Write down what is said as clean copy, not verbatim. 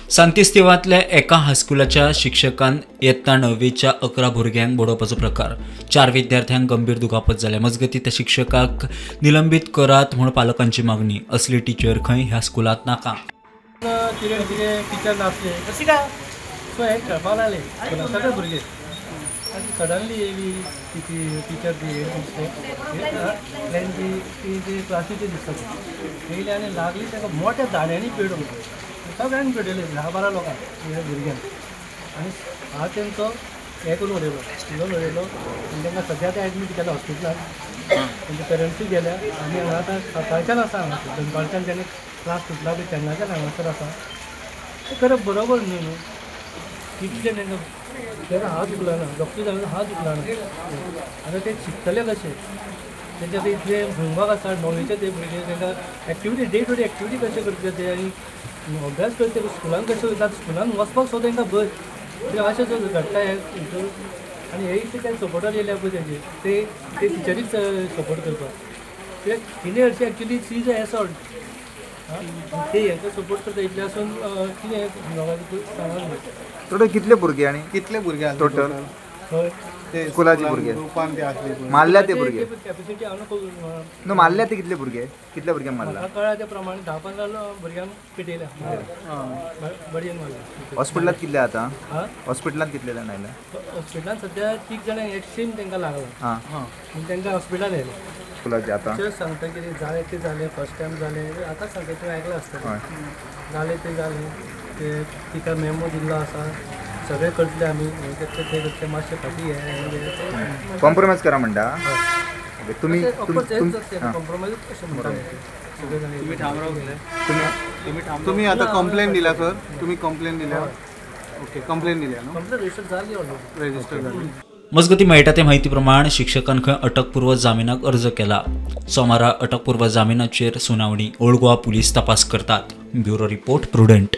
सांतिस्तेवांतल्या एका हायस्कुलाच्या शिक्षकान यत्ता 9वीच्या 11 भुरग्यांक बडोवपाचो प्रकार. 4 विद्यार्थ्यांक गंभीर दुखापत जाल्या. मजगतीं त्या शिक्षकाक निलंबीत करात म्हूण पालकांची मागणी. असली टिचर खंय ह्या स्कुलांत नाका. कितें कितें टिचर नासले सो हे खेळपाक लागले सगळे भुरगे. सडनली येयली ती टिचर ती ती ती क्लासीचे दिसता येयली आनी लागली ताका मोठ्या दाण्यांनी पेडूंक, सगळ्यांनी पेटयले 10-12 लोकांक भुरग्यांक. आनी हात तेंचो हें करून उडयलो, शिजोवन उडयलो आनी तांकां सद्या ते एडमीट केल्या हॉस्पिटलान. तेंचे पेरंट्सूय गेल्या आनी हांगा आतां सकाळच्यान आसा हांगासर, दनपारच्यान जेन्ना क्लास सुटला पळय तेन्नाच्यान हांगासर आसा. तें करप बरोबर न्हू न्हू कितले तांकां तेका हात उखलना, डॉक्टर जाल्यार हात उखलना. आतां ते शिकतले कशे? तेंचे आतां इतलें होमवर्क आसा 9वीचे ते भुरगे, तांकां activity day to day activity कशे करचे ते आनी अभ्यास करचे स्कुलान कशे वयता, स्कुलान वचपाक सुद्दां तांकां भंय. ते अशें जर घडटा हें हितून आनी हे इतले ते सपोर्टार येयल्या पळय तेंचे ते ते टिचरीक सपोर्ट करपाक कित्याक तिणें हरशीं actually she is a assault. ते हेंकां सपोर्ट करता इतलें आसून कितें लोकांक सांगूंक. टोटल कितले भुरगे आनी कितले भुरगे टोटल हय ते स्कुलाचे भुरगे ग्रुपान ते आसले मारल्या ते भुरगे कॅपेसिटी हांव न्हू मारल्या ते कितले भुरगे, कितले भुरग्यांक मारला? म्हाका कळ्ळा त्या प्रमाणे 10-15 भुरग्यांक पेटयल्या, बडयेन मारल्या. हॉस्पिटलांत कितले आतां? हॉस्पिटलांत कितले जाण आयले? हॉस्पिटलांत सद्या 3 जाणांक एक्स्ट्रीम तांकां लागला, तांकां हॉस्पिटलांत येयले. स्कुलाचे आतां टिचर्स सांगता कितें जालें तें जालें, फर्स्ट टायम जालें. आतां सांगता तुवें आयकलां आसतलें, जालें तें जालें, ते तिका मेमो दिल्लो आसा, सगळें करतले आमी, हें करचें तें करचें, मातशें फाटीं हें कॉम्प्रोमायज करा म्हणटा तुमी. कॉम्प्रोमायजूच कशें म्हणटा सगळे जाण. तुमी आतां कंप्लेन दिल्या सर? तुमी कंप्लेन दिल्या? ओके, कंप्लेन दिल्या न्हू? कंप्लेन रजिस्टर जाली ऑलरेडी, रजिस्टर जाली. मजगतीं मेळटा ते म्हायती प्रमाण शिक्षकान खंय अटकपूर्व जामिनाक अर्ज केला. सोमारा अटकपूर्व जामिनाचेर सुनावणी. ओल्ड गोवा पुलीस तपास करतात. Bureau report, Prudent.